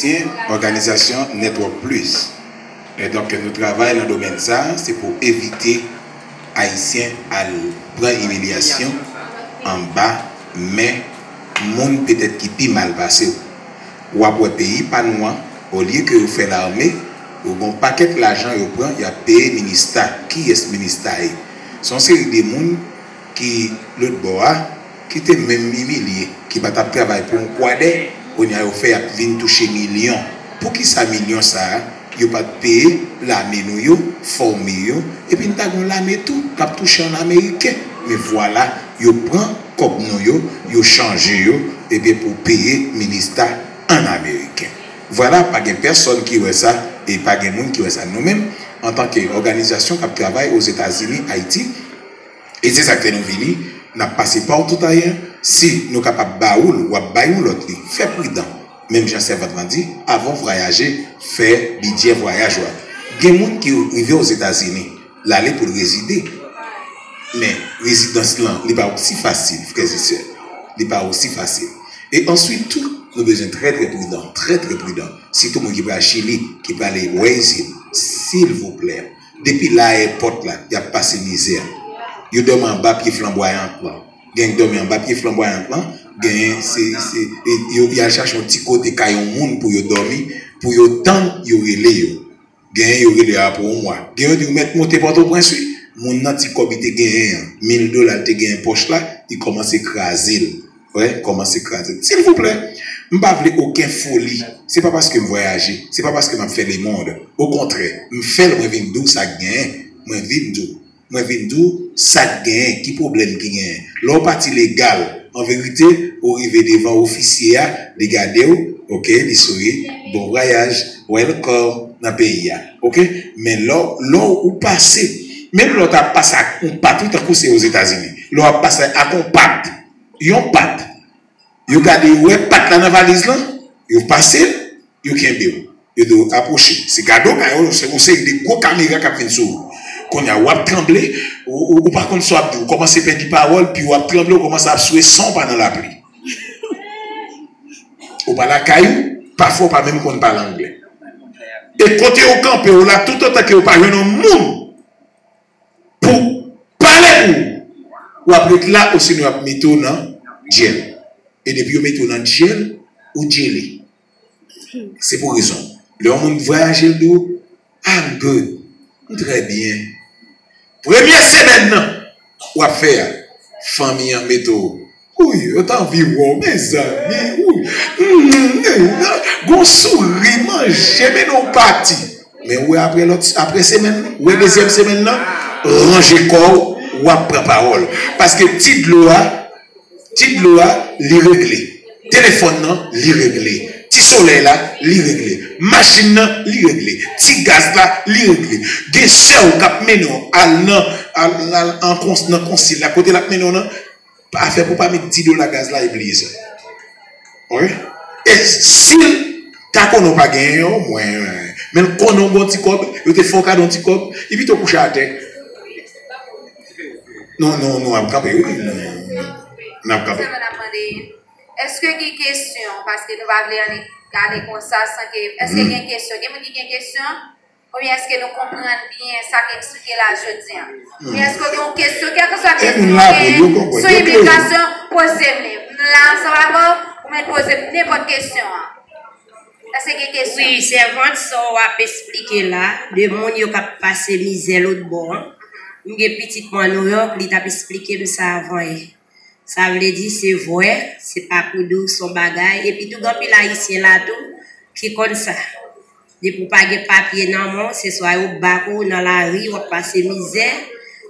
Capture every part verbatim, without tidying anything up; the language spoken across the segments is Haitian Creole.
Ayisyen, òganizasyon Network Plus. E donk, nou travay nan domèn sa, se pou evite Ayisyen al pran imilyasyon anba men moun petèt ki pi mal pase w. W ap wè peyi pa nou an, olye ke yo fè lame, yo gon pakèt lajan yo pran, y ap peye minista. Kiyès minista ye? Se yon seri de moun ki lòt bò a, ki te menm imilye, ki pa t ap travay pou yon kwadè, kounye a yo fè y ap vin touche milyon. Poukisa milyon sa a? Yo pa t peye lame nou yo, fòme yo, epi n ta gon lame tou k ap touche ann ameriken. Men vwala, yo pran kòb nou yo, yo chanje yo, ebyen pou peye minista ann ameriken. Vwala, pa gen pèsonn ki wè sa, e pa gen moun ki wè sa. Nou menm, antanke òganizasyon k ap travay Ozetazini, Ayiti, e se sa k fè nou vini, n ap pase pa w tout ayè. Si nou kapab ba ou l, w ap bay yon lòt li. Fè pridan. Menm jan sèvant lan di, avan w vwayaje, fè bidjè vwayaj ou a. Gen moun ki rive Ozetazini, l ale pou l rezide. Men rezidans lan, li pa osi fasil, frè e sè. Li pa osi fasil. E answit tou, nou bezwen trè, trè pridan, trè, trè pridan. Sitou moun ki pral Chili, ki prale wè isit, silvouplè. Depi la ayèpòt la, y ap pase mizè. Yo dòmi anba pye flanbwayant lan. Gen k dòmi anba pye flanbwayant lan, gen se, se, e, yo, y al chache yon ti kote kay yon moun pou yo dòmi, pou yo tann yo rele yo. Genyen yo rele apre yon mwa. Gen yo di w mèt monte Pòtoprens wi. Moun nan ti kòb li te genyen an, mil dola l te genyen pòch la, li kòmanse kraze l. Wè, kòmanse kraze l. Silvouplè, m pa vle okenn foli. Se pa paske m vwayaje, se pa paske m ap fè lemonn. Okontrè, m fè l, mwen vin di w sa k genyen. Mwen vin di w. Mwen vin di w sa k genyen, ki pwoblèm ki genyen. Lè w pati legal, an verite, ou rive devan ofisye a, li gade w, oke, li souri, bon vwayaj, welcome nan peyi a, oke? Men lè w, lè w pase, menm lè w ta pase ak yon pat, wi, tankou se Ozetazini, lè w ap pase ak yon pat, yon pat, yo gade, yo wè pat la nan valiz lan, yo pase l, yo kenbe w. Yo di w apwoche. Se gade w, se yon seri de gwo kamera k ap vin sou ou. Kounye a, w ap tranble, ou, ou, ou pa konn sa w ap di. Ou kòmanse pèdi pawòl, pi w ap tranble, ou kòmanse ap swe san w pa nan lapli. Ou pa lakay ou, pafwa w pa menm konn pale anglè. E kote yo kanpe w la, toutotan ke yo pa jwenn yon moun pou pale pou ou, w ap ret la, osinon y ap mete w nan djèl. E depi yo mete w nan djèl, ou djele. Se pou rezon. Lè yon moun vwayaje, l di w, "I'm good. M trè byen." Premye semèn nan, w ap fè a, fanmi an mete w. Wi, yo t anvi wè w, mezanmi. Wi. Mm, eh, gon souri, manje, mennen w pati. Men w wè apre lòt, apre semèn nan, w wè dezyèm semèn nan, ranje kò w, w ap pran pawòl. Paske ti dlo a, ti dlo a, li regle. Telefòn nan, li regle. Ti solèy la, li regle. Machin nan, li regle. Ti gaz la, li regle. Gen sè w k ap mennen w al nan, al, al an kons-, nan konsil la, kote l ap mennen w nan, afè pou w pa met dis dola gaz la, e bliye sa. Wi. E si l ta konnen w pa genyen, omwen, men l konnen w gen yon ti kòb, yo te fè w kado yon ti kòb, li pito kouche atè. Non, non, non, ap kanpe, wi. Non, non, non, ap kanpe. Sèlman n ap mande, èske gen kesyon? Paske nou pa vle ale, ale konsa san ke, èske gen kesyon? Gen moun ki gen kesyon? Oubyen èske nou konprann byen sa k eksplike la jodi a? Oubyen èske w gen yon kesyon, kèlkeswa kesyon w genyen sou imigrasyon, poze m li. M la ansanm avè w, ou mèt poze m nenpòt kesyon an. Èske gen kesyon? Wi, sèvant, sa w ap eksplike la, de moun yo k ap pase mizè lòt bò an. M gen pitit mwen Nouyòk, li t ap eksplike m sa avan yè. Sa vle di, se vre, se pa pou di w se yon bagay. Epi tou, gen anpil Ayisyen la tou ki konn sa. Depi w pa gen papye nan men w, se swa yo bat ou nan lari, w ap pase mizè.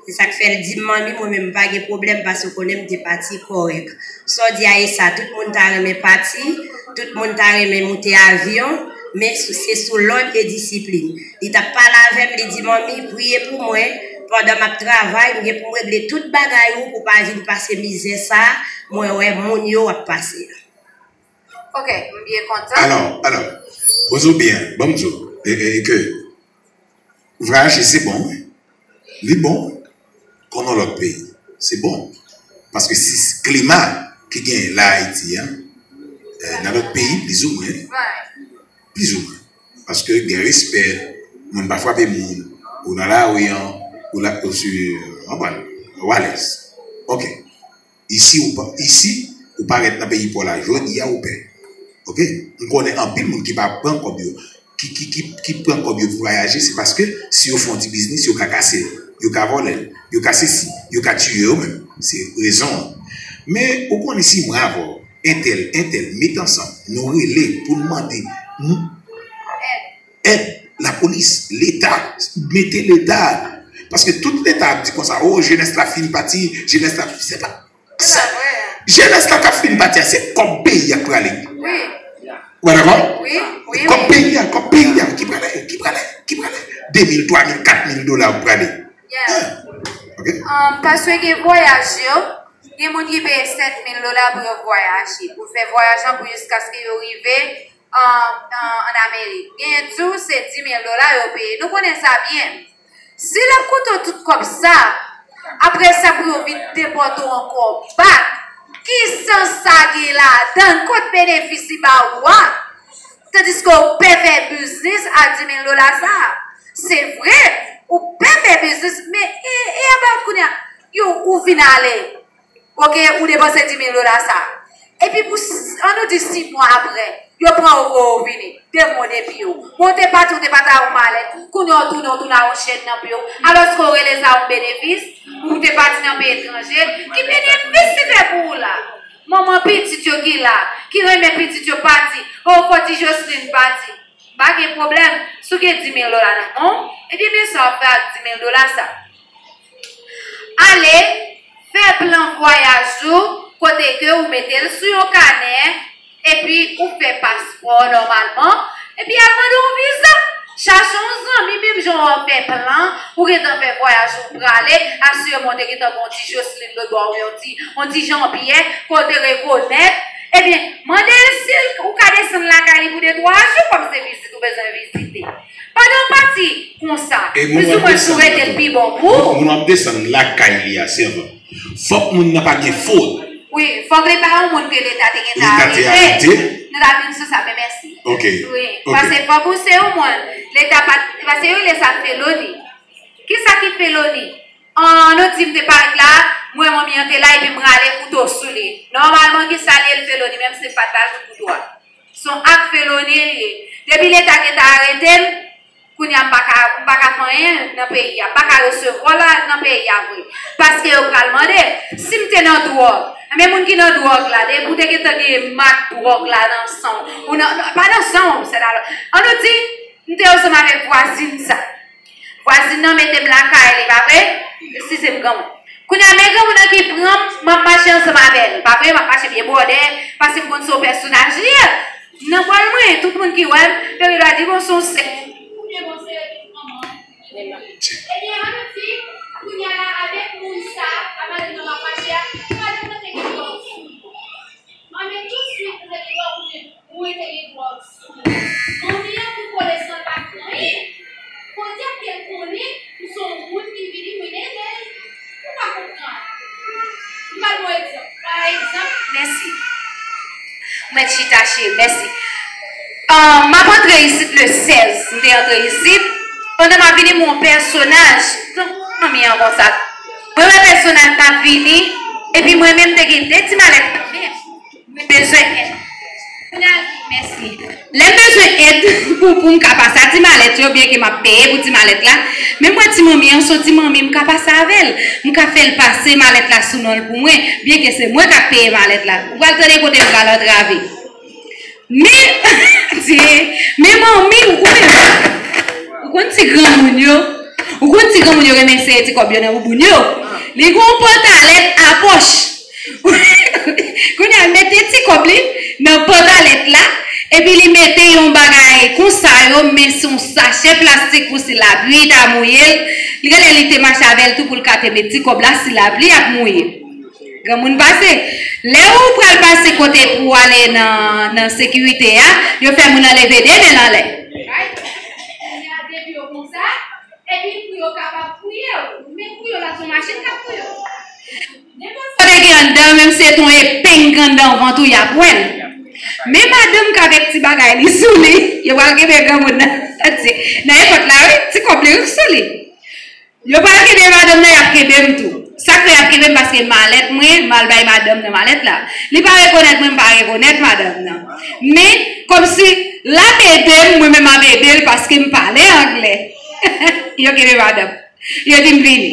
Se sa k fè l di m, "Manmi, mwen menm m pa gen pwoblèm, paske w konnen m te pati kòrèk." Sa w di a e sa, tout moun ta renmen pati, tout moun ta renmen moute avyon, men sou, se sou lòd e disiplin. Li t ap pale avè m, li di, "Manmi, priye pou mwen, pandan m ap travay, m gen pou m regle tout bagay ou, pou w pa vin pase mizè sa a, mwen wè moun yo w ap pase a." Ok, m byen kontan. Alò, alò, poze w byen, ban m di w, e, e, e ke vwayaje se bon, wi. Li bon, wi. Konnen yon lòt peyi, se bon. Paske si klima ki genyen la Ayiti a, eh, nan lòt peyi, plizoumwen, plizoumwen. Paske gen respè, moun pa frape moun, ou nan lari an, ou la, ou si, ou konprann, ou alèz. Ok. Isi ou pa, isi, ou parèt nan peyi pa w la, jodi a ou pè. Ok? M konnen anpil moun ki pa pran kòb yo, ki, ki, ki, ki pran kòb yo pou vwayaje, se paske si yo fè yon ti biznis, yo ka kase l, yo ka vòlè l, yo ka sesi, yo ka tiye yo menm. Se rezon an. Men, ou konnen si mwen avè w, entèl, entèl, met ansanm, nou rele pou n mande, nou, èd, lapolis, leta, mete leta. Paske tout leta ap di konsa, oh, jenès la fin pati, jenès la, se pa sa. Jenès la k ap fin pati a, se kòb peyi a k prale. Wi. Ou pa dakò? Wi, wi, kòb peyi a, kòb peyi a, ki prale, ki prale, ki prale. De mil, twa mil, kat mil dola k prale. Yeah. Ah, ok. Um, paske gen vwayaj yo, gen moun ki peye sèt mil dola pou yo vwayaje, pou fè vwayaj lan pou jiskaske yo rive an, an, an Amerik. Genyen tou, se dis mil dola yo peye. Nou konnen sa byen. Si l ap koute w tout kòb sa, apre sa pou yo vin depòte w ankò bak, ki sans sa gen ladan l? Kot benefis li ba ou a? Tandiske w pè fè biznis a dis mil dola sa. Se vre, ou pè fè biznis, men e, e apa kounye a, yo, ou vin ale. Ok, ou depanse dis mil dola sa. Epi pou, s- ann nou di sis mwa apre, yo pran w voye w vini. Demon de pye w. Bon, ou te pati, ou te pati a yon malèt. Kounye a w tounen, w tounen a yon chèn nan pye w. Alòske w rele sa yon benefis, ou te pati nan peyi etranje. Ki benefis li fè pou ou la? Manman pitit yo ki la, ki renmen pitit yo pati. Oh, fò ti Jocelyn pati. Pa gen pwoblèm, si w gen dis mil dola nan men w, ebyen men sa w ap fè ak dis mil dola sa. Ale, fè plan vwayaj ou, kote ke ou mete l sou yon kanè, epi ou fè paspò nòmalman, epi al mande yon viza. Chache yon zanmi, menm jan w ap fè plan, ou gentan fè vwayaj ou prale, asireman w te gentan gen yon ti Jocelyn lòtbò, ou yon ti, yon ti Jean-Pierre, ke w te rekonèt, ebyen, mande l si l, ou ka desann lakay li pou de twa jou, kòm se vizit ou bezwen vizite. Pandan w pati konsa, plizoumwen si w rete l pi bon pou ou. Moun w ap desann lakay li a, sèvant. Fòk moun nan pa gen fot. Wi, fòk li pa yon moun ke leta te gentan arete. Nou t ap vin sou sa, men mèsi. Ok. Wi, paske fòk ou se yon moun. Leta pa, paske yo rele sa feloni. Kisa ki feloni? An, nou di m te parèt la, m wè manmi an te la, epi m rale kouto sou li. Nòmalman, kisa li ye, l feloni, menm si l pa t al sou kouto a. Se yon ak feloni li ye. Depi leta gentan arete m, kounye a m pa ka, m pa ka fè anyen nan peyi a, m pa ka resevwa l nan peyi a vre. Paske yo pral mande, si m te nan dwòg, men moun ki nan dwòg la, depi w te gentan gen mak dwòg la nan san w, ou nan, pa nan san w, sè la, ann nou di, m te ansanm avèk vwazin sa. Vwazin nan mete m lakay li, pa vre? Si se m granmoun. Kounye a, men granmoun nan ki pran m, m ap mache ansanm avè l, pa vre? M ap mache pye bòdè, paske m konn se yon pèsonaj li ye. Nan bòl mwen, tout moun ki wè m, yo gen dwa di, bon, se yon sè. Ebyen, ann nou di, kounye a la, avèk moun sa, a madanm nan m ap mache a, madanm nan te gen dwòg sou li. Manmi, tousuit, mwen te gen dwòg sou mwen. Mwen te gen dwòg sou mwen. Manmi an pou kole san l pa gen anyen. Kòdya ke l konnen m se yon moun ki vini mwen ede l. Ou pa konprann. M ba l yon egzanp. Pa egzanp. Mèsi. Ou mèt chita, cheri. Mèsi. Ah, m ap antre isit le sèz. M te antre isit. Pandan m ap vini, m wè yon pèsonaj. Tankou manmi an konsa. Mwen wè pèsonaj la ap vini. Epi mwen menm, m te gen de ti malèt nan men m. Mwen bezwen èd. Mèsi. Lè m bezwen èd pou, pou m ka pase a ti malèt yo, byenke m ap peye pou ti malèt la, men m wè ti manmi an, se yon ti manmi, m ka pase avè l. M ka fè l pase malèt la sou non l pou mwen, byenke se mwen k ap peye malèt la. Ou pral tande kote m pral antrave. Men, men manmi, ou konn, ou konn ti granmoun yo, ou konn ti granmoun yo renmen sere ti kòb yo nan bouboun yo. Li gen yon pantalèt a pòch. Kounye a, l mete ti kòb li nan pantalèt la, epi li mete yon bagay konsa yo, men se yon sachè plastik pou si lapli ta mouye l. Li genlè li te mache avè l tou pou l ka te met ti kòb la si lapli ap mouye. Granmoun pase. Lè ou pral pase kote pou w ale nan, nan sekirite a, yo fè moun nan leve de men l anlè. Epi pou yo kapab fouye w. Men fouye w la, se yon machin k ap fouye w. Nenpòt sa w te gen anndan, menm si se te yon epeng anndan vant ou, y ap wè l. Men madanm k avèk ti bagay li sou li, yo pral kenbe granmoun nan. Sa di, nan epòt la, wi, ti kòb li sou li. Yo pral kenbe madanm nan, y ap kenbe m tou. Sa k fè y ap kenbe m? Paske malèt mwen, m al bay madanm nan malèt la. Li pa rekonèt mwen, m pa rekonèt madanm nan. Men, kòmsi, l ap ede m, mwen menm m ap ede l paske m pale anglè. Yo kenbe madanm. Yo di m vini.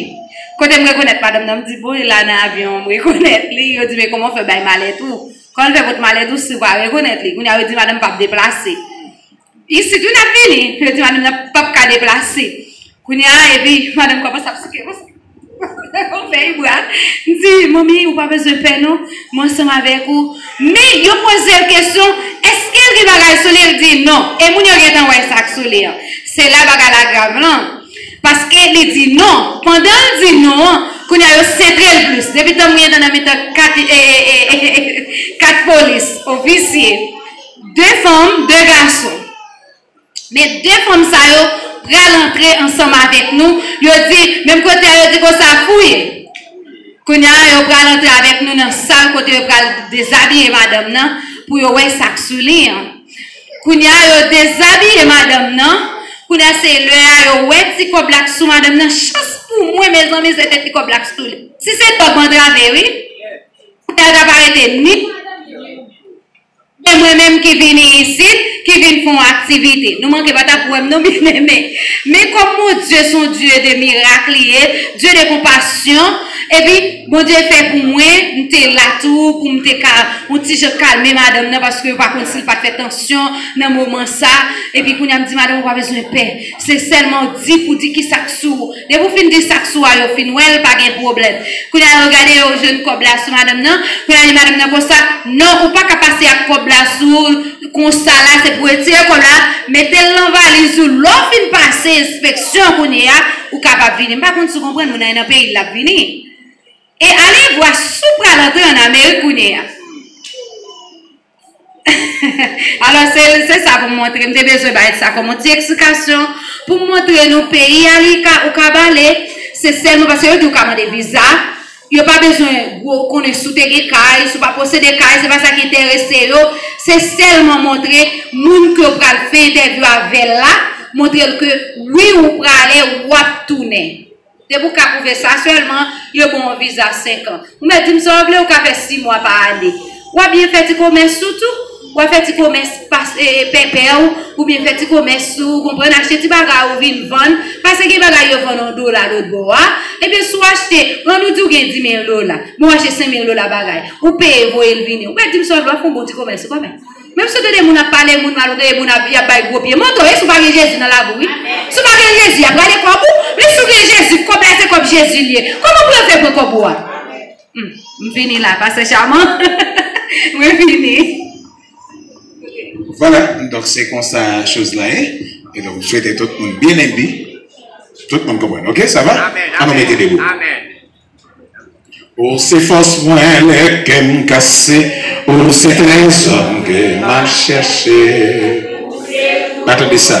Kote m rekonèt madanm nan, m di, bon, e la nan avyon an, m rekonèt li. Yo di, men kòman w fè bay malèt ou? Kòman w fè pot malèt ou si w pa rekonèt li? Kounye a, yo di madanm p ap deplase. Isit, wi, n ap vini. Yo di madanm nan p ap ka deplase. Kounye a, epi madanm kòmanse ap souke konsa. Konn fè yon bra. M di, manmi, ou pa bezwen pè non. Mwen ansanm avèk ou. Men, yo poze l kesyon, èske l gen bagay sou li? L di non. E moun yo gentan wè sa k sou li an. Se la bagay la grav lan. Paske li di non. Pandan l di non an, kounye a yo sentre l plis. Depi tan m gentan nan mitan kat, e, e, e, e, e, kat polis, ofisye, de fanm, de gason. Men de fanm sa yo pral antre ansanm avèk nou. Yo di, menm kote a, yo di konsa, fouye. Kounye a, yo pral antre avèk nou nan sal kote yo pral dezabiye madanm nan pou yo wè sa k sou li an. Kounye a, yo dezabiye madanm nan. Kounye a, se lè a, yo wè ti kòb la k sou madanm nan. Chans pou mwen, mezanmi, se te ti kòb la k sou li. Si se dòg m antrave, wi. Kounye a, yo t ap arete ni E mwen menm ki vini isit, ki vin fè yon aktivite. Nou manke pa t ap wè m non, byeneme. Men kòm Bondye se yon Dye de mirak li ye, Dye de konpasyon, epi Bondye fè pou mwen, m te la tou, pou m te ka yon ti jan kalme madanm nan, paske yo pa konn si l pa t fè tansyon nan moman sa. Epi kounye a m di, madanm, ou pa bezwen pè. Se sèlman w di pou di kisa k sou ou. Depi w fin di sa k sou a, yo fin wè l, pa gen pwoblèm. Kounye a, yo gade, yo jwenn kòb la sou madanm nan. Kounye a, di madanm nan konsa, non, ou pa ka pase ak kòb la sou ou konsa la, se pou retire kòb la, mete l nan valiz ou. Lè w fin pase enspeksyon kounye a, ou kapab vini. M pa konn si w konprann, moun nan e nan peyi l l ap vini. E alevwa si w pral antre ann Amerik kounye a. Alò, se, se sa pou m montre. M te bezwen bay sa kòm yon ti eksplikasyon pou m montre nou peyi a, li ka, ou ka bale, se sèlman paske yo di ou ka mande viza. Yo pa bezwen gwo konnen si w te gen kay, si w pa posede kay, se pa sa ki enterese yo. Se sèlman montre moun ke w pral fè entèvyou avè l la, montre l ke wi, ou prale, w ap tounen. Depi w ka pwouve sa sèlman, yo ba w yon viza senk an. Ou mèt di m sa w vle, ou ka fè sis mwa pa ane. W ap byen fè ti komès ou tou. W ap fè ti komès pas-, e, e, pèpè w, oubyen fè ti komès ou, ou konprann, achte ti bagay ou vin vann. Paske gen bagay yo vann yon dola lòt bò a. Ebyen, si w achte, ann nou di w gen dis mil dola. Bon, w achte senk mil dola bagay. Ou peye, voye l vini. Ou mèt di m sa w vle, w ap fè yon bon ti komès ou kanmenm. Menm si w tande moun ap pale moun mal, ou tande moun ap, y ap bay gwo pye manto, wi, si w pa gen Jezi nan lavi w, wi. Si w pa gen Jezi, y ap rale kòb ou. Men si w gen Jezi, kòb la se kòb Jezi l ye. Kòman pou yo fè pran kòb ou a? Hmm, m fini la, pastè Chaman. Mwen fini. Vwala, donk se konsa choz la ye. E donk, m swete tout moun byen enbi. Tout moun konprann, oke? Sa va? Ann nou mete debou. Ou se fòs mwen lè kè m kase, ou se trezò m ke m ap chèche. Pa tande sa.